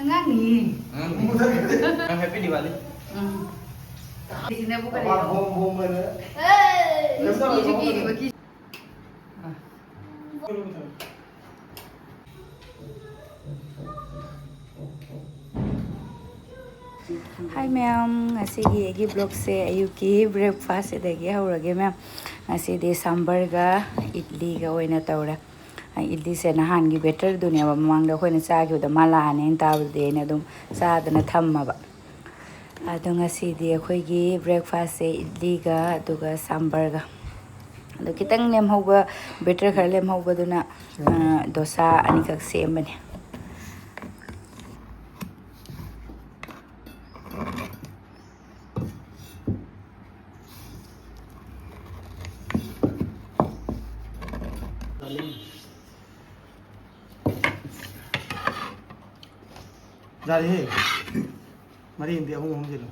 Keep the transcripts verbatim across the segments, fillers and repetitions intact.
ꯑꯉꯥꯡꯅꯤ꯫ ꯑꯉꯥꯡꯅꯤ꯫ ꯅꯪ ꯍꯦꯄꯤ ꯗꯤꯋꯥꯂꯤ꯫ ꯎꯝ꯫ ꯁꯤꯅꯕꯨ ꯀꯔꯤꯅꯣ? ꯕꯣꯝ, ꯕꯣꯝ ꯑꯣꯏꯅ꯫ ꯑꯦ! ꯀꯩꯝ ꯇꯧꯔꯣꯏ, ꯀꯤꯁꯨ ꯕꯣꯝ ꯑꯣꯏꯅ꯫ ꯀꯤꯔꯤꯕ ꯀꯤ-, ꯑꯥ꯫ ꯍꯥꯏ ꯃꯌꯥꯝ, ꯉꯁꯤꯒꯤ ꯑꯩꯒꯤ ꯕ꯭ꯂꯣꯒꯁꯦ ꯑꯌꯨꯛꯀꯤ ꯕ꯭ꯔꯦꯛꯐꯥꯁꯁꯤꯗꯒꯤ ꯍꯧꯔꯒꯦ ꯃꯌꯥꯝ꯫ ꯉꯁꯤꯗꯤ ꯁꯥꯝꯕꯔꯒ ꯏꯗꯂꯤꯒ ꯑꯣꯏꯅ ꯇꯧꯔꯦ꯫ ꯏꯗꯂꯤꯁꯦ ꯅꯍꯥꯟꯒꯤ ꯕꯦꯇꯔꯗꯨꯅꯦꯕ, ꯃꯃꯥꯡꯗ ꯑꯩꯈꯣꯏꯅ ꯆꯥꯈꯤꯕꯗꯣ, ꯃꯥ ꯂꯥꯛꯑꯅꯦꯅ ꯇꯥꯕꯗꯨꯗꯤ ꯑꯩꯅ ꯑꯗꯨꯝ ꯆꯥꯗꯅ ꯊꯝꯃꯕ꯫ ꯑꯗꯣ ꯉꯁꯤꯗꯤ ꯑꯩꯈꯣꯏꯒꯤ ꯕ꯭ꯔꯦꯛꯐꯥꯁꯁꯦ ꯏꯗꯂꯤꯒ ꯑꯗꯨꯒ ꯁꯥꯝꯕꯔꯒ꯫ ꯑꯗꯣ ꯈꯤꯇꯪ ꯂꯦꯝꯍꯧꯕ, ꯕꯦꯇꯔ ꯈꯔ ꯂꯦꯝꯍꯧꯕꯗꯨꯅ, ꯑ, ꯗꯣꯁꯥ ꯑꯅꯤꯈꯛ ꯁꯦꯝꯕꯅꯦ꯫ ꯌꯥꯔꯦꯍꯦ꯫ ꯃꯔꯤ ꯑꯃꯗꯤ ꯑꯍꯨꯝ ꯑꯍꯨꯝ ꯁꯤꯜꯂꯣ꯫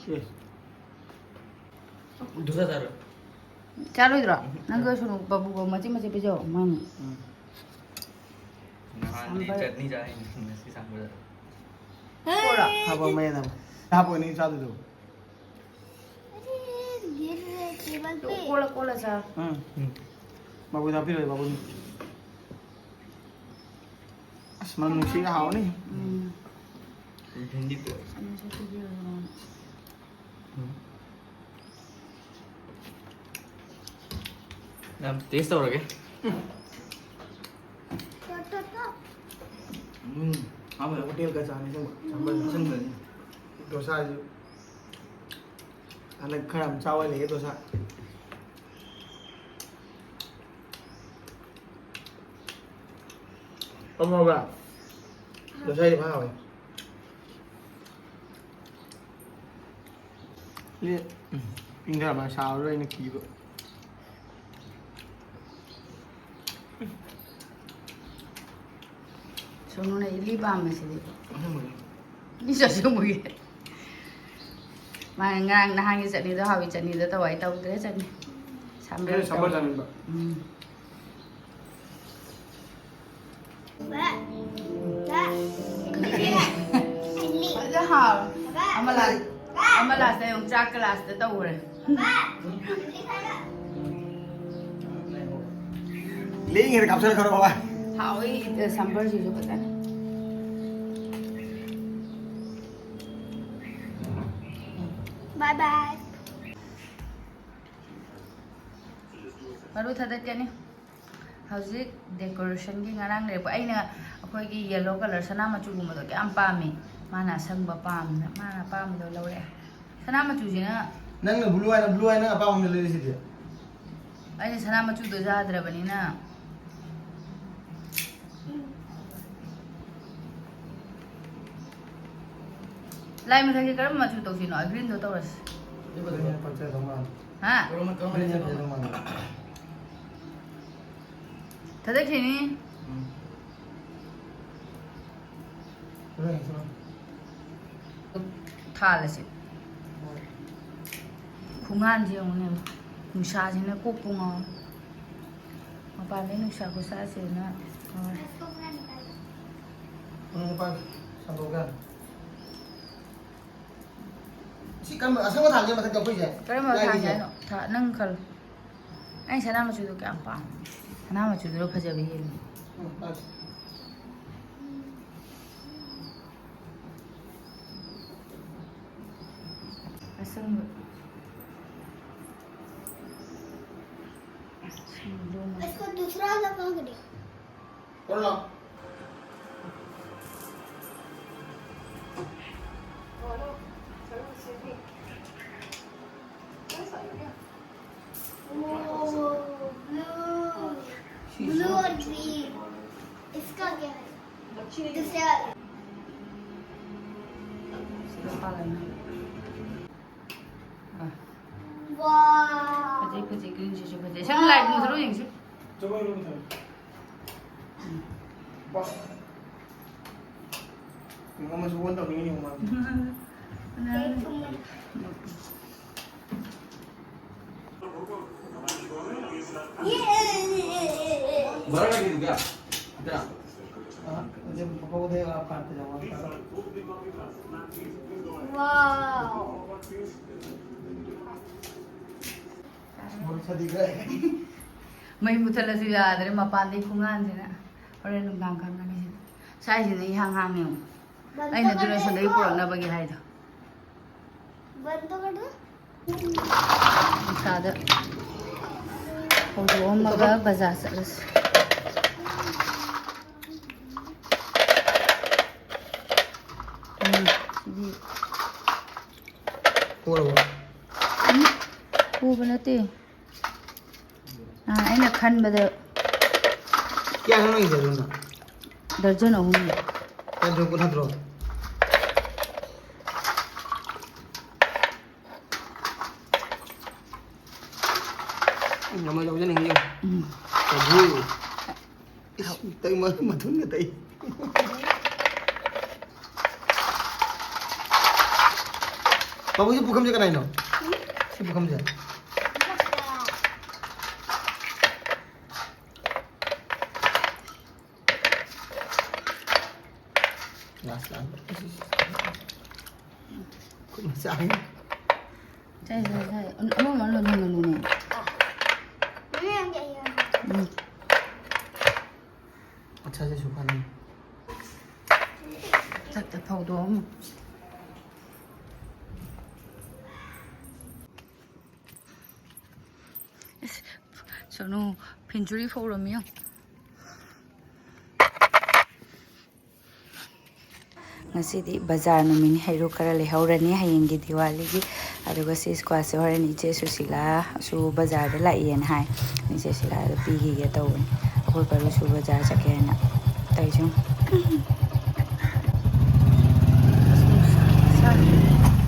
ꯑꯦ꯫ ꯗꯣꯁꯥ ꯆꯥꯔꯣꯏ? ꯆꯥꯔꯣꯏꯗ꯭ꯔꯣ? ꯎꯝ꯫ ꯅꯪꯒ ꯁꯨꯅꯨ ꯕꯥꯕꯨꯒ ꯃꯆꯦꯠ ꯃꯆꯦꯠ ꯄꯤꯖꯧ, ꯃꯥꯅꯤ꯫ ꯎꯝ꯫ ꯅꯍꯥꯟꯗꯤ ꯁꯥꯝꯕꯔ꯫ ꯆꯠꯅꯤ ꯆꯥꯏꯅꯤ, ꯉꯁꯤ ꯁꯥꯝꯕꯔ꯫ ꯀꯣꯂ꯫ ꯍꯥꯞꯄ ꯃꯌꯥꯏꯗ ꯍꯥꯞꯄ꯫ ꯍꯥꯞꯄꯒꯅꯤ ꯆꯥꯗꯣꯏꯗꯣ꯫ ꯀꯣꯂ, ꯀꯣꯂ ꯆꯥ꯫ ꯎꯝ꯫ ꯎꯝ꯫ ꯕꯥꯕꯨꯗ ꯍꯥꯞꯄꯤꯔꯣꯏ, ꯕꯥꯕꯨ꯫ ꯑꯁ, ꯃꯅꯝ ꯅꯨꯡꯁꯤꯒ ꯍꯥꯎꯅꯤ꯫ ꯎꯝ꯫ ꯚꯦꯟꯗꯤ ꯄꯣ꯫ ꯑꯃꯁꯨ ꯄꯤꯕꯤꯔꯣ꯫ ꯎꯝ꯫ ꯌꯥꯝ ꯇꯦꯁ ꯇꯧꯔꯒꯦ꯫ ꯎꯝ꯫ ꯍꯥꯎꯋꯦ꯫ ꯍꯣꯇꯦꯜꯒ ꯆꯥꯅꯤ ꯑꯁꯦꯡꯕ꯫ ꯁꯥꯝꯕꯔ ꯑꯁꯪꯕꯅꯤ꯫ ꯗꯣꯁꯥꯁꯨ ꯍꯟꯗꯛ ꯈꯔ ꯌꯥꯝ ꯆꯥꯕ ꯂꯩꯌꯦ ꯗꯣꯁꯥ꯫ ꯀꯝ ꯍꯥꯎꯕ꯭ꯔꯥ? ꯗꯣꯁꯥꯗꯤ ꯐꯖꯅ ꯍꯥꯎꯋꯦ꯫ ꯁꯤ, ꯎꯝ, ꯏꯪꯊꯔꯕ ꯁꯥꯕꯗꯣ ꯑꯩꯅ ꯀꯤꯕ꯫ ꯁꯣꯅꯨꯅ ꯏꯗꯂꯤ ꯄꯥꯝꯕꯁꯤꯗꯤ꯫ ꯑꯁꯦꯡꯕꯒꯤ꯫ ꯏꯗꯂꯤ ꯑꯁꯦꯡꯕꯒꯤ꯫ ꯃꯥ ꯉꯔꯥꯡ ꯅꯍꯥꯟꯒꯤ ꯆꯠꯅꯤꯗꯣ ꯍꯥꯎꯏ, ꯆꯠꯅꯤꯗꯣ ꯇꯧ ꯍꯥꯏ, ꯇꯧꯗ꯭ꯔꯦ ꯆꯠꯅꯤ꯫ ꯁꯥꯝꯕꯔ ꯑꯩꯅ ꯁꯥꯝꯕꯔ ꯇꯧ-, ꯆꯥꯅꯤꯡꯕ꯫ ꯎꯝ꯫ ꯀ꯭ꯂꯥꯁꯇ ꯌꯦꯡꯉꯨ, ꯆꯥꯛ ꯀ꯭ꯂꯥꯁꯇ ꯇꯧꯈ꯭ꯔꯦ꯫ ꯂꯦꯡꯉꯦꯅ ꯀꯥꯞꯁꯤꯜꯂꯛꯀꯅꯣ ꯕꯕꯥ꯫ ꯍꯥꯎꯋꯤ, ꯁꯝꯕꯔꯁꯤꯁꯨ ꯐꯖꯅ꯫ Bye bye. ꯃꯔꯨ ꯊꯥꯗꯠꯀꯅꯤ꯫ ꯍꯧꯖꯤꯛ decorationꯒꯤ ꯉꯔꯥꯡ ꯂꯩꯔꯛꯄ, ꯑꯩꯅ ꯑꯩꯈꯣꯏꯒꯤ yellow colour ꯁꯅꯥ ꯃꯆꯨꯒꯨꯝꯕꯗꯣ ꯀꯌꯥꯝ ꯄꯥꯝꯃꯤ꯫ ꯃꯥꯅ ꯑꯁꯪꯕ ꯄꯥꯝꯅ, ꯃꯥꯅ ꯑꯄꯥꯝꯕꯗꯣ ꯂꯧꯔꯛꯑꯦ꯫ ꯁꯅꯥ ꯃꯆꯨꯁꯤꯅ ꯅꯪꯅ blue ꯍꯥꯏꯅ, blue ꯍꯥꯏꯅ ꯑꯄꯥꯝꯕ ꯑꯃ ꯂꯩꯔꯤꯁꯤꯗꯤ꯫ ꯑꯩꯅ ꯁꯅꯥ ꯃꯆꯨꯗꯣ ꯌꯥꯗ꯭ꯔꯕꯅꯤꯅ꯫ ꯂꯥꯏ ꯃꯊꯛꯁꯦ ꯀꯔꯝꯕ ꯃꯆꯨ ꯇꯧꯁꯤꯅꯣ? Greenꯗꯣ ꯇꯧꯔꯁꯤ꯫ ꯑꯗꯨ ꯈꯛꯇꯪ ꯍꯦꯟꯅ ꯄꯛꯆꯗꯧ ꯃꯥꯜꯂꯦ꯫ ꯍꯥ? ꯀꯔꯝꯕ, ꯀꯔꯝꯕ green ꯍꯦꯟꯅ ꯐꯖꯗꯧ ꯃꯥꯜꯂꯦ꯫ ꯊꯥꯗꯈꯤꯅꯤ꯫ ꯎꯝ꯫ ꯊꯥꯗꯈꯤꯅꯤ꯫ ꯊꯥꯜꯂꯁꯤ꯫ ꯍꯣꯏ꯫ ꯈꯣꯡꯍꯥꯟꯁꯦ ꯌꯦꯡꯉꯨꯅꯦ꯫ ꯅꯨꯡꯁꯥꯁꯤꯅ ꯀꯣꯛꯄꯨ ꯉꯥꯎꯋꯦ꯫ ꯃꯄꯥꯟꯗꯩ ꯅꯨꯡꯁꯥ ꯈꯨꯁꯥꯁꯤꯅ ꯉꯥꯎꯔꯦ꯫ ꯎꯝ, ꯃꯄꯥꯟ ꯁꯟꯗꯣꯛꯀꯦ꯫ ꯁꯤ ꯀꯔꯝꯕ, ꯑꯁꯪꯕ ꯊꯥꯟꯁꯦ ꯃꯊꯛꯇ ꯑꯩꯈꯣꯏꯁꯦ? ꯀꯔꯝꯕ ꯂꯥꯏꯒꯤꯁꯦ? ꯊꯥꯟꯁꯦ ꯍꯥꯏꯅꯣ? ꯊꯥ-, ꯅꯪ ꯈꯜꯂꯣ꯫ ꯑꯩ ꯁꯅꯥ ꯃꯆꯨꯗꯣ ꯀꯌꯥꯝ ꯄꯥꯝꯃꯤ? ꯁꯅꯥ ꯃꯆꯨꯗꯨꯅ ꯐꯖꯕ ꯍꯦꯜꯂꯤ꯫ ꯎꯝ, ꯂꯥꯏꯁꯦ꯫ ꯑꯁꯪꯕ꯫ ꯑꯁꯪꯕꯗꯣ ꯑꯃ꯫ इसको दूसरा वाला कहाँ करें? करो ना। Blue, blue और green। इसका क्या है? दूसरे वाला। Wow. ꯐꯖꯩ, ꯐꯖꯩ, greenꯁꯤꯁꯨ ꯐꯖꯩ꯫ ꯁꯪ light ꯃꯨꯊꯠꯂꯣ ꯌꯦꯡꯁꯤ꯫ ꯆꯠꯂꯣ, ꯏꯔꯨ ꯃꯨꯊꯠꯂꯣ꯫ ꯕꯥ꯫ ꯌꯦꯡꯉꯣ, ꯑꯃꯁꯨ ꯑꯣꯟ ꯇꯧꯅꯤꯡꯉꯤ, ꯌꯦꯡꯉꯣ, ꯃꯥ꯫ ये, ये, ये, ये, ये। बड़ा कर दे क्या? इतना। हाँ, जब पकौड़े आप काटते जाओ, आप काटो। Wow. बहुत सा दिख रहा है। ꯃꯩ ꯃꯨꯊꯠꯂꯁꯨ ꯌꯥꯗ꯭ꯔꯦ, ꯃꯄꯥꯟꯗꯩ ꯈꯣꯡꯍꯥꯟꯁꯤꯅ꯫ ꯍꯣꯔꯦꯟ ꯅꯨꯡꯗꯥꯡ ꯈꯪꯒꯅꯤ ꯁꯤꯗ꯫ ꯁ꯭ꯋꯥꯏꯁꯤꯅ ꯏꯍꯥꯡ ꯍꯥꯡꯉꯦ ꯑꯃꯨꯛ꯫ ꯑꯩꯅ ꯑꯗꯨꯅ ꯁꯣꯝꯗꯒꯤ ꯄꯨꯔꯛꯅꯕꯒꯤ ꯍꯥꯏꯗꯣ꯫ बंद तो कर दो. ꯅꯨꯡꯁꯥꯗ ꯐꯧꯗꯣꯛꯑꯝꯃꯒ ꯕꯖꯥꯔ ꯆꯠꯂꯁꯤ꯫ ꯎꯝ, ꯁꯤꯗꯤ ꯄꯣꯔꯕꯣ? ꯄꯨꯕ ꯅꯠꯇꯦ꯫ ꯅꯍꯥꯟ ꯑꯩꯅ ꯈꯟꯕꯗ ꯀꯌꯥꯅꯣ ꯅꯪꯒꯤꯁꯦ ꯑꯗꯨꯅ? ꯗꯔꯖꯟ ꯑꯍꯨꯝ꯫ ꯅꯠꯇ꯭ꯔꯣ, ꯀꯨꯟ ꯅꯠꯇ꯭ꯔꯣ? ꯎꯝ, ꯑꯃ ꯂꯧꯖꯅꯤꯡꯉꯤ ꯌꯦꯡꯉꯨ꯫ ꯎꯝ꯫ ꯇꯧꯕꯨ꯫ ꯏꯁ, ꯇꯩ ꯃ-, ꯃꯊꯨꯟꯒ ꯇꯩ꯫ ꯄꯥꯕꯨꯡ, ꯁꯤ ꯄꯨꯈꯝꯁꯦ ꯀꯅꯥꯏꯅꯣ? ꯁꯤ ꯄꯨꯈꯝꯁꯦ꯫ ꯂꯥꯁ, ꯂꯥꯁ꯫ ꯈꯨꯠ ꯃꯆꯥ ꯑꯃ꯫ ꯁꯥꯏ, ꯁꯥꯏ, ꯁꯥꯏ꯫ ꯑꯃ, ꯑꯃ ꯂꯣꯟꯁꯤꯜꯂꯨꯅꯦ꯫ ꯎꯝ꯫ अच्छा से सूखा नहीं। ꯆꯥꯛꯇ ꯐꯧꯗꯣꯛꯑꯝꯃꯣ꯫ ꯑꯁ, ꯁꯣꯅꯨ ꯐꯤꯟꯆꯨꯔꯤ ꯐꯧꯔꯝꯃꯤ ꯌꯦꯡꯉꯨ꯫ ꯉꯁꯤꯗꯤ ꯕꯖꯥꯔ ꯅꯨꯃꯤꯠꯅꯤ, ꯍꯩꯔꯣꯛ ꯈꯔ ꯂꯩꯍꯧꯔꯅꯤ ꯍꯌꯦꯡꯒꯤ ꯗꯤꯋꯥꯂꯤꯒꯤ꯫ ꯑꯗꯨꯒ ꯁꯤ ꯁ꯭ꯀ꯭ꯋꯥꯁꯁꯦ ꯍꯣꯔꯦꯟ ꯏꯆꯦ ꯁꯨꯁꯤꯂꯥꯁꯨ ꯕꯖꯥꯔꯗ ꯂꯥꯛꯏꯅ ꯍꯥꯏ꯫ ꯏꯆꯦ ꯁꯨꯁꯤꯂꯥꯗ ꯄꯤꯈꯤꯒꯦ ꯇꯧꯕꯅꯤ꯫ ꯑꯩꯈꯣꯏ ꯄꯔꯨꯁꯨ ꯕꯖꯥꯔ ꯆꯠꯀꯦꯅ ꯇꯧꯔꯤꯁꯦ ꯌꯦꯡꯉꯨ꯫ ꯅꯨꯡꯁꯥ,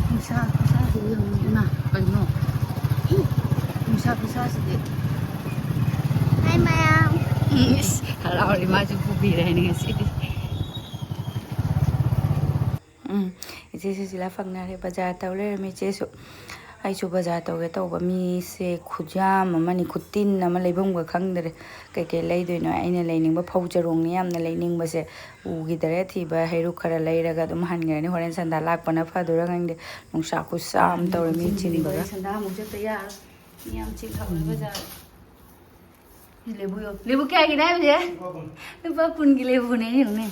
ꯅꯨꯡꯁꯥ ꯈꯨꯁꯥꯁꯤꯗꯤ ꯌꯦꯡꯉꯨ ꯏꯃꯥ, ꯀꯩꯅꯣ? ꯅꯨꯡꯁꯥ ꯈꯨꯁꯥꯁꯤꯗꯤ꯫ Hi, ma'am. ꯏꯁ, ꯍꯔꯥꯎꯔꯦ, ꯃꯥꯁꯨ ꯄꯨꯕꯤꯔꯦ ꯍꯥꯏꯅ ꯉꯁꯤꯗꯤ꯫ ꯎꯝ, ꯏꯆꯦ ꯁꯨꯁꯤꯂꯥ ꯐꯪꯅꯔꯦ, ꯕꯖꯥꯔ ꯇꯧ ꯂꯩꯔꯝꯃꯤ ꯏꯆꯦꯁꯨ꯫ ꯑꯩꯁꯨ ꯕꯖꯥꯔ ꯇꯧꯒꯦ ꯇꯧꯕ, ꯃꯤꯁꯦ ꯈꯨꯌꯥꯝ ꯑꯃꯅꯤ, ꯈꯨꯇꯤꯟ ꯑꯃ, ꯂꯩꯐꯝꯒ ꯈꯪꯗ꯭ꯔꯦ꯫ ꯀꯩꯀꯩ ꯂꯩꯗꯣꯏꯅꯣ? ꯑꯩꯅ ꯂꯩꯅꯤꯡꯕ ꯐꯧ ꯆꯔꯣꯡꯅꯤ ꯌꯥꯝꯅ ꯂꯩꯅꯤꯡꯕꯁꯦ, ꯎꯈꯤꯗꯔꯦ ꯊꯤꯕ꯫ ꯍꯩꯔꯨꯛ ꯈꯔ ꯂꯩꯔꯒ ꯑꯗꯨꯝ ꯍꯟꯈ꯭ꯔꯅꯤ꯫ ꯍꯣꯔꯦꯟ ꯁꯟꯗꯥ ꯂꯥꯛꯄꯅ ꯐꯗꯣꯏꯔꯥ ꯈꯪꯗꯦ, ꯅꯨꯡꯁꯥ ꯈꯨꯠꯁꯥ ꯑꯃ ꯇꯧꯔꯦ ꯃꯤ ꯆꯤꯟꯕꯒ꯫ ꯁꯟꯗꯥ ꯑꯃꯨꯛ ꯆꯠꯇ ꯌꯥꯔꯣꯏ꯫ ꯃꯤ ꯌꯥꯝ ꯆꯤꯜꯍꯧꯔꯦ ꯕꯖꯥꯔ꯫ ꯂꯦꯕꯨ ꯌꯣ-, ꯂꯦꯕꯨ ꯀꯌꯥꯒꯤꯅꯦ ꯍꯥꯏꯕꯁꯦ? ꯂꯨꯄꯥ ꯀꯨꯟꯒꯤ ꯂꯦꯕꯨꯅꯦ, ꯌꯦꯡꯉꯨꯅꯦ꯫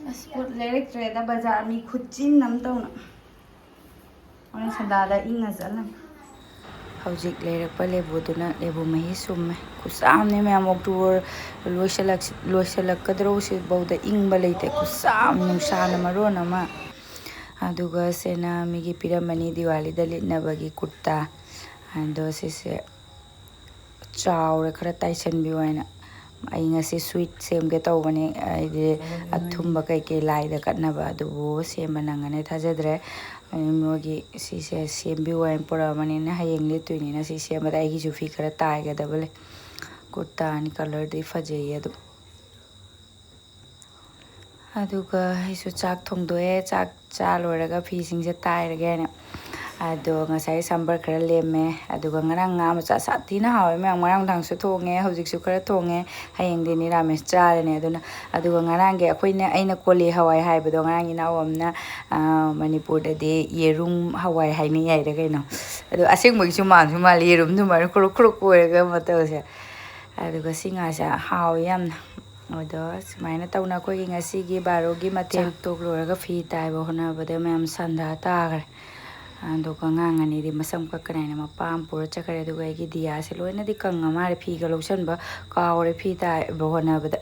ꯑꯁ, ꯄꯣꯠ ꯂꯩꯔꯛꯇ꯭ꯔꯦꯗ, ꯕꯖꯥꯔ ꯃꯤ ꯈꯨꯠꯆꯤꯟ ꯑꯃ ꯇꯧꯅ꯫ ꯍꯣꯔꯦꯟ ꯁꯟꯗꯥꯗ ꯏꯪꯅ ꯆꯠꯂꯅꯤ꯫ ꯍꯧꯖꯤꯛ ꯂꯩꯔꯛꯄ ꯂꯦꯕꯨꯗꯨꯅ ꯂꯦꯕꯨ ꯃꯍꯤ ꯁꯨꯝꯃꯦ꯫ ꯈꯨꯠꯁꯥ ꯑꯃꯅꯦ ꯃꯌꯥꯝ, ꯑꯣꯛꯇꯣꯕꯔ ꯂꯣꯏꯁꯤꯜꯂꯛ-, ꯂꯣꯏꯁꯤꯜꯂꯛꯀꯗ꯭ꯔꯣ ꯁꯤꯐꯥꯎꯗ ꯏꯪꯕ ꯂꯩꯇꯦ꯫ ꯈꯨꯠꯁꯥ ꯑꯃ, ꯅꯨꯡꯁꯥꯅ ꯃꯔꯣꯟ ꯑꯃ꯫ ꯑꯗꯨꯒ ꯁꯤꯅ ꯃꯤꯒꯤ ꯄꯤꯔꯝꯕꯅꯤ ꯗꯤꯋꯥꯂꯤꯗ ꯂꯤꯠꯅꯕꯒꯤ ꯀꯨꯔꯇꯥ꯫ ꯑꯗꯣ ꯁꯤꯁꯦ ꯆꯥꯎꯔꯦ, ꯈꯔ ꯇꯥꯏꯁꯟꯕꯤꯌꯨ ꯍꯥꯏꯅ꯫ ꯑꯩ ꯉꯁꯤ sweet ꯁꯦꯝꯒꯦ ꯇꯧꯕꯅꯤ, ꯑꯩꯗꯤ ꯑꯊꯨꯝꯕ ꯀꯩꯀꯩ ꯂꯥꯏꯗ ꯀꯠꯅꯕ, ꯑꯗꯨꯕꯨ ꯁꯦꯝꯕ ꯅꯪꯒꯅꯤ ꯊꯥꯖꯗ꯭ꯔꯦ꯫ ꯃꯣꯏꯒꯤ ꯁꯤꯁꯦ ꯁꯦꯝꯕꯤꯌꯨ ꯍꯥꯏꯅ ꯄꯨꯔꯛꯑꯕꯅꯤꯅ ꯍꯌꯦꯡ ꯂꯤꯠꯇꯣꯏꯅꯤꯅ ꯁꯤ ꯁꯦꯝꯕꯗ ꯑꯩꯒꯤꯁꯨ ꯐꯤ ꯈꯔ ꯇꯥꯏꯒꯗꯕ ꯂꯩ꯫ ꯀꯨꯔꯇꯥꯅꯤ, colourꯗꯤ ꯐꯖꯩꯌꯦ ꯑꯗꯨꯝ꯫ ꯑꯗꯨꯒ ꯑꯩꯁꯨ ꯆꯥꯛ ꯊꯣꯡꯗꯣꯛꯑꯦ꯫ ꯆꯥꯛ ꯆꯥ ꯂꯣꯏꯔꯒ ꯐꯤꯁꯤꯡꯁꯦ ꯇꯥꯏꯔꯒꯦ ꯍꯥꯏꯅ꯫ ꯑꯗꯣ ꯉꯁꯥꯏ ꯁꯝꯕꯔ ꯈꯔ ꯂꯦꯝꯃꯦ꯫ ꯑꯗꯨꯒ ꯉꯔꯥꯡ ꯉꯥ ꯃꯆꯥ ꯁꯥꯊꯤꯅ ꯍꯥꯎꯋꯦ ꯃꯌꯥꯝ꯫ ꯉꯔꯥꯡ ꯅꯨꯡꯗꯥꯡꯁꯨ ꯊꯣꯡꯉꯦ, ꯍꯧꯖꯤꯛꯁꯨ ꯈꯔ ꯊꯣꯡꯉꯦ꯫ ꯍꯌꯦꯡꯗꯤ ꯅꯤꯔꯥꯃꯤꯁ ꯆꯥꯔꯅꯤ꯫ ꯑꯗꯨꯅ, ꯑꯗꯨꯒ ꯉꯔꯥꯡꯒꯤ ꯑꯩꯈꯣꯏꯅ, ꯑꯩꯅ ꯀꯣꯂꯤ ꯍꯋꯥꯏ ꯍꯥꯏꯕꯗꯣ, ꯉꯔꯥꯡ ꯏꯅꯥꯎ ꯑꯃꯅ, ꯑꯥ, ꯃꯅꯤꯄꯨꯔꯗꯗꯤ ꯌꯦꯔꯨꯝ ꯍꯋꯥꯏ ꯍꯥꯏꯅꯩ ꯍꯥꯏꯔ ꯀꯩꯅꯣ꯫ ꯑꯗꯣ ꯑꯁꯦꯡꯕꯒꯤꯁꯨ ꯃꯥꯟꯁꯨ ꯃꯥꯜꯂꯤ, ꯌꯦꯔꯨꯝ ꯑꯗꯨꯃꯥꯏꯅ ꯀ꯭ꯔꯨꯛ ꯀ꯭ꯔꯨꯛ ꯀꯣꯏꯔꯒ ꯑꯃ ꯇꯧꯁꯦ꯫ ꯑꯗꯨꯒ ꯁꯤ ꯉꯥꯁꯦ ꯍꯥꯎꯋꯦ ꯌꯥꯝꯅ꯫ ꯑꯗꯣ ꯁꯨꯃꯥꯏꯅ ꯇꯧꯅ ꯑꯩꯈꯣꯏꯒꯤ ꯉꯁꯤꯒꯤ ꯕꯥꯔꯣꯒꯤ ꯃꯊꯦꯜ꯫ ꯆꯥꯛ ꯇꯣꯛ ꯂꯣꯏꯔꯒ ꯐꯤ ꯇꯥꯏꯕ ꯍꯣꯠꯅꯕꯗ ꯃꯌꯥꯝ ꯁꯟꯗꯥ ꯇꯥꯈ꯭ꯔꯦ꯫ ꯑꯗꯨꯒ ꯑꯉꯥꯡ ꯑꯅꯤꯗꯤ ꯃꯁꯝ ꯀꯛꯀꯅꯤ ꯍꯥꯏꯅ ꯃꯄꯥ ꯑꯃ ꯄꯨꯔ ꯆꯠꯈ꯭ꯔꯦ꯫ ꯑꯗꯨꯒ ꯑꯩꯒꯤ ꯗꯤꯌꯥꯁꯦ ꯂꯣꯏꯅꯗꯤ ꯀꯪꯉ ꯃꯥꯜꯂꯦ, ꯐꯤꯒ ꯂꯧꯁꯟꯕ ꯀꯥꯎꯔꯦ ꯐꯤ ꯇꯥꯏꯕ ꯍꯣꯠꯅꯕꯗ꯫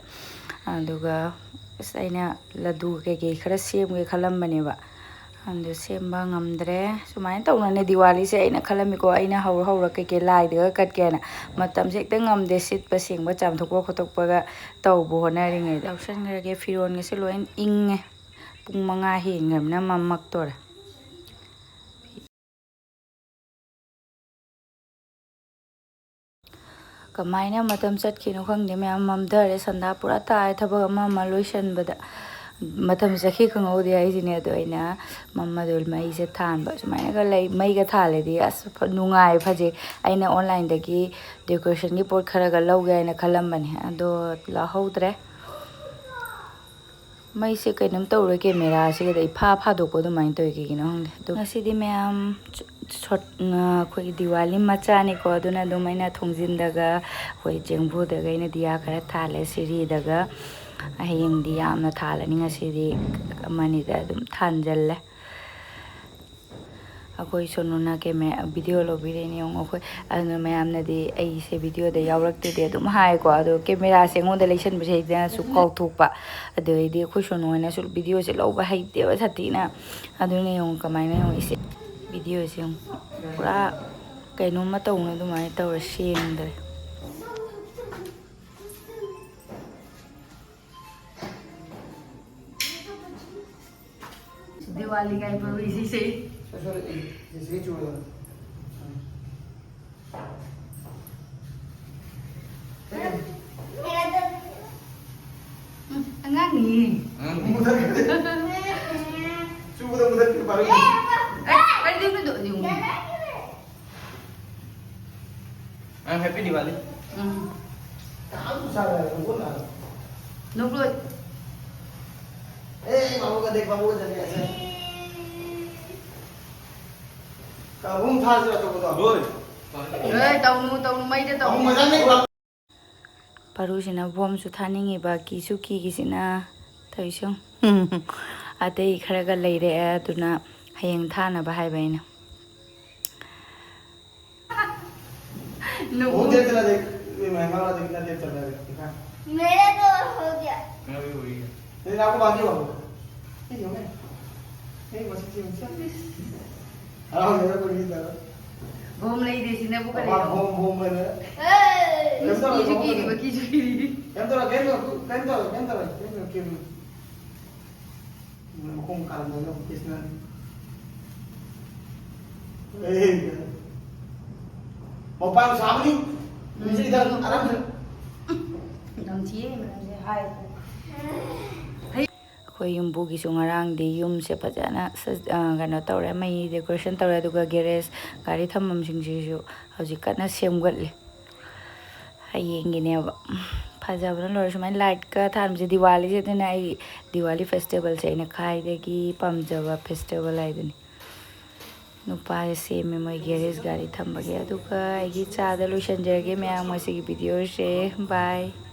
ꯑꯗꯨꯒ ꯑꯁ, ꯑꯩꯅ ꯂꯗꯨ ꯀꯩꯀꯩ ꯈꯔ ꯁꯦꯝꯒꯦ ꯈꯜꯂꯝꯕꯅꯦꯕ, ꯑꯗꯨ ꯁꯦꯝꯕ ꯉꯝꯗ꯭ꯔꯦ꯫ ꯁꯨꯃꯥꯏꯅ ꯇꯧꯅꯅꯦ ꯗꯤꯋꯥꯂꯤꯁꯦ ꯑꯩꯅ ꯈꯜꯂꯝꯃꯤꯀꯣ, ꯑꯩꯅ ꯍꯧꯔ ꯍꯧꯔ ꯀꯩꯀꯩ ꯂꯥꯏꯗꯒ ꯀꯠꯀꯦꯅ꯫ ꯃꯇꯝꯁꯦ ꯍꯦꯛꯇ ꯉꯝꯗꯦ, ꯁꯤꯠꯄ ꯁꯦꯡꯕ ꯆꯥꯝꯊꯣꯛꯄ ꯈꯣꯠꯇꯣꯛꯄꯒ ꯇꯧꯕ ꯍꯣꯠꯅꯔꯤꯉꯩꯗ꯫ ꯂꯧꯁꯟꯈ꯭ꯔꯒꯦ, ꯐꯤꯔꯣꯟꯒꯁꯦ ꯂꯣꯏ ꯏꯪꯉꯦ꯫ ꯄꯨꯡ ꯃꯉꯥ ꯍꯦꯟꯈ꯭ꯔꯕꯅꯤꯅ ꯃꯝꯃꯛꯇꯣꯔꯦ꯫ ꯀꯃꯥꯏꯅ ꯃꯇꯝ ꯆꯠꯈꯤꯅꯣ ꯈꯪꯗꯦ, ꯃꯌꯥꯝ ꯃꯝꯊꯔꯦ꯫ ꯁꯟꯗꯥ ꯄꯨꯔꯥ ꯇꯥꯔꯦ ꯊꯕꯛ ꯑꯃ ꯑꯃ ꯂꯣꯏꯁꯟꯕꯗ꯫ ꯃꯇꯝ ꯆꯠꯈꯤ ꯈꯪꯍꯧꯗꯦ ꯍꯥꯏꯁꯤꯅꯦ꯫ ꯑꯗꯣ ꯑꯩꯅ ꯃꯝꯃꯗꯣ ꯃꯩꯁꯦ ꯊꯥꯟꯕ, ꯁꯨꯃꯥꯏꯅꯒ ꯂꯩ, ꯃꯩꯒ ꯊꯥꯜꯂꯗꯤ ꯑꯁ ꯐ-, ꯅꯨꯡꯉꯥꯏ, ꯐꯖꯩ꯫ ꯑꯩꯅ ꯑꯣꯟꯂꯥꯏꯟꯗꯒꯤ ꯗꯦꯀꯣꯔꯦꯁꯟꯒꯤ ꯄꯣꯠ ꯈꯔꯒ ꯂꯧꯒꯦ ꯍꯥꯏꯅ ꯈꯜꯂꯝꯕꯅꯦ, ꯑꯗꯣ ꯂꯧꯍꯧꯗ꯭ꯔꯦ꯫ ꯃꯩꯁꯦ ꯀꯩꯅꯣꯝ ꯇꯧꯔꯦ, ꯀꯦꯃꯦꯔꯥꯁꯤꯒꯗ ꯏꯐꯥ ꯐꯥꯗꯣꯛꯄ ꯑꯗꯨꯃꯥꯏꯅ ꯇꯧꯋꯤ, ꯀꯩꯒꯤꯅꯣ ꯈꯪꯗꯦ꯫ ꯑꯗꯣ ꯉꯁꯤꯗꯤ ꯃꯌꯥꯝ ꯁꯣꯔꯠ, ꯑꯩꯈꯣꯏꯒꯤ ꯗꯤꯋꯥꯂꯤ ꯃꯆꯥꯅꯤꯀꯣ, ꯑꯗꯨꯅ ꯑꯗꯨꯝ ꯑꯩꯅ ꯊꯣꯡꯖꯤꯟꯗꯒ, ꯑꯩꯈꯣꯏ ꯆꯦꯡꯕꯨꯗꯒ ꯑꯩꯅ ꯗꯤꯌꯥ ꯈꯔ ꯊꯥꯜꯂꯦ, ꯁꯤꯔꯤꯗꯒ꯫ ꯍꯌꯦꯡꯗꯤ ꯌꯥꯝꯅ ꯊꯥꯜꯂꯅꯤ, ꯉꯁꯤꯗꯤ ꯑꯃꯅꯤꯗ ꯑꯗꯨꯝ ꯊꯥꯟꯖꯜꯂꯦ꯫ ꯑꯩꯈꯣꯏ ꯁꯣꯅꯨꯅ ꯀꯦꯃꯦ-, ꯚꯤꯗꯤꯑꯣ ꯂꯧꯕꯤꯔꯛꯏꯅꯦ ꯌꯦꯡꯉꯣ꯫ ꯑꯩꯈꯣꯏ, ꯑꯗꯨꯅ ꯃꯌꯥꯝꯅꯗꯤ ꯑꯩꯁꯦ ꯚꯤꯗꯤꯑꯣꯗ ꯌꯥꯎꯔꯛꯇꯦꯗꯤ ꯑꯗꯨꯝ ꯍꯥꯏꯀꯣ, ꯑꯗꯣ ꯀꯦꯃꯦꯔꯥꯁꯦ ꯑꯩꯉꯣꯟꯗ ꯂꯩꯁꯟꯕꯁꯦ ꯑꯩꯅꯁꯨ ꯀꯥꯎꯊꯣꯛꯄ꯫ ꯑꯗꯨꯗꯩꯗꯤ ꯑꯩꯈꯣꯏ ꯁꯣꯅꯨ ꯍꯣꯏꯅꯁꯨ ꯚꯤꯗꯤꯑꯣꯁꯦ ꯂꯧꯕ ꯍꯩꯇꯦꯕ ꯁꯥꯊꯤꯅ꯫ ꯑꯗꯨꯅ ꯌꯦꯡꯉꯣ ꯀꯃꯥꯏꯅ, ꯌꯦꯡꯉꯣ ꯏꯁꯦ, ꯚꯤꯗꯤꯑꯣꯁꯦ ꯌꯦꯡꯉꯣ, ꯄꯨꯔꯥ ꯀꯩꯅꯣꯝꯃ ꯇꯧꯅ ꯑꯗꯨꯃꯥꯏꯅ ꯇꯧꯔ ꯁꯦꯝꯗ꯭ꯔꯦ꯫ ꯗꯤꯋꯥꯂꯤ ꯀꯥꯏ ꯄꯧꯔꯤꯁꯤꯁꯦ꯫ ꯎꯝ, ꯑꯉꯥꯡꯅꯤ꯫ ꯑꯉꯥꯡꯅꯤ꯫ ꯆꯨꯕꯗ ꯃꯨꯊꯠꯈ꯭ꯔꯦ ꯄꯥꯔꯨ꯫ ꯑꯦ, ꯀꯔꯤꯅꯣ ꯑꯗꯨ? ꯌꯦꯡꯉꯨ꯫ ꯃꯌꯥꯝ happy Diwali꯫ ꯎꯝ꯫ ꯀꯅꯥꯝꯁꯨ ꯆꯥꯔꯣꯏ ꯍꯥꯏꯕ ꯄꯣꯠ ꯂꯥꯛꯑꯦ꯫ ꯅꯣꯛꯂꯣꯏ꯫ ꯑꯦ, ꯃꯥꯕꯨ ꯀꯗꯦ, ꯃꯥꯕꯨ ꯀꯗꯦ, ꯑꯁꯦ꯫ ꯀꯥꯕꯨꯝ ꯊꯥꯁꯤꯔ ꯑꯆꯧꯕꯗꯣ? ꯍꯣꯏ꯫ ꯑꯦ, ꯇꯧꯅꯨ, ꯇꯧꯅꯨ, ꯃꯩꯗ ꯇꯧꯅꯨ꯫ ꯃꯥꯕꯨ ꯃꯖꯥ ꯅꯩ ꯕꯥ꯫ ꯄꯥꯔꯨꯁꯤꯅ ꯕꯣꯝꯁꯨ ꯊꯥꯅꯤꯡꯉꯤꯕ, ꯀꯤꯁꯨ ꯀꯤꯒꯤꯁꯤꯅ ꯇꯧꯔꯤꯁꯤ ꯌꯦꯡꯉꯨ꯫ ꯑꯇꯩ ꯈꯔꯒ ꯂꯩꯔꯛꯑꯦ, ꯑꯗꯨꯅ ꯍꯌꯦꯡ ꯊꯥꯅꯕ ꯍꯥꯏꯕ ꯑꯩꯅ꯫ वो देख ना, देख, ये महंगा वाला देख ना, देख चल रहा है, देखा? मेरा तो हो गया। मेरा भी हो गया। नहीं, आपको बाकी बाबू। नहीं, हो गया। नहीं, बस इसी में से। हाँ, मेरा तो नहीं था। ꯕꯣꯝ ꯂꯩꯗꯦꯁꯤꯅꯕꯨ ꯀꯔꯤꯅꯣ? ꯕꯣꯝ, ꯕꯣꯝ ꯂꯩꯔꯦ꯫ ꯑꯦ! ꯀꯩꯝ ꯇꯧꯔꯣꯏ, ꯀꯤꯁꯨ ꯀꯤꯔꯤꯕ, ꯀꯤꯁꯨ ꯀꯤꯔꯤ꯫ ꯀꯩꯝ ꯇꯧꯔꯣꯏ, ꯀꯩꯝ ꯇꯧꯔꯣꯏ, ꯀꯩꯝ ꯇꯧꯔꯣꯏ, ꯀꯩꯝ ꯇꯧꯔꯣꯏ, ꯀꯩꯝ ꯇꯧꯔꯣꯏ, ꯀꯤꯔꯨꯅꯨ꯫ ꯃꯈꯣꯡ ꯀꯥꯔꯝꯗꯥꯏꯗ ꯑꯃꯨꯛ ꯀꯤꯁꯅ꯫ ꯑꯦ! ꯃꯄꯥꯟ ꯁꯥꯕꯅꯤ꯫ ꯎꯝ꯫ ꯁꯤꯗ ꯑꯔꯥꯝꯁꯦ꯫ ꯌꯥꯝ ꯊꯤꯌꯦ ꯃꯅꯝꯁꯦ ꯍꯥꯏ꯫ ꯑꯩꯈꯣꯏ ꯌꯨꯝꯕꯨꯒꯤꯁꯨ ꯉꯔꯥꯡꯗꯤ ꯌꯨꯝꯁꯦ ꯐꯖꯅ ꯁ-, ꯑ, ꯀꯩꯅꯣ ꯇꯧꯔꯦ, ꯃꯩ decoration ꯇꯧꯔꯦ, ꯑꯗꯨꯒ garage ꯒꯥꯔꯤ ꯊꯝꯐꯝꯁꯤꯡꯁꯤꯁꯨ ꯍꯧꯖꯤꯛ ꯀꯟꯅ ꯁꯦꯝꯒꯠꯂꯤ꯫ ꯍꯌꯦꯡꯒꯤꯅꯦꯕ꯫ ꯐꯖꯕꯅ ꯂꯣꯏꯔꯦ꯫ ꯁꯨꯃꯥꯏꯅ lightꯀ ꯊꯥꯟꯕꯁꯦ ꯗꯤꯋꯥꯂꯤꯁꯤꯗꯅ ꯑꯩ ꯗꯤꯋꯥꯂꯤ festivalꯁꯦ ꯑꯩꯅ ꯈ꯭ꯋꯥꯏꯗꯒꯤ ꯄꯥꯝꯖꯕ festival ꯍꯥꯏꯗꯨꯅꯤ꯫ ꯅꯨꯄꯥꯁꯦ ꯁꯦꯝꯃꯦ ꯃꯣꯏ garage ꯒꯥꯔꯤ ꯊꯝꯕꯒꯤ꯫ ꯑꯗꯨꯒ ꯑꯩꯒꯤ ꯆꯥꯗ ꯂꯣꯏꯁꯤꯟꯖꯔꯒꯦ ꯃꯌꯥꯝ ꯉꯁꯤꯒꯤ videoꯁꯦ꯫ Bye꯫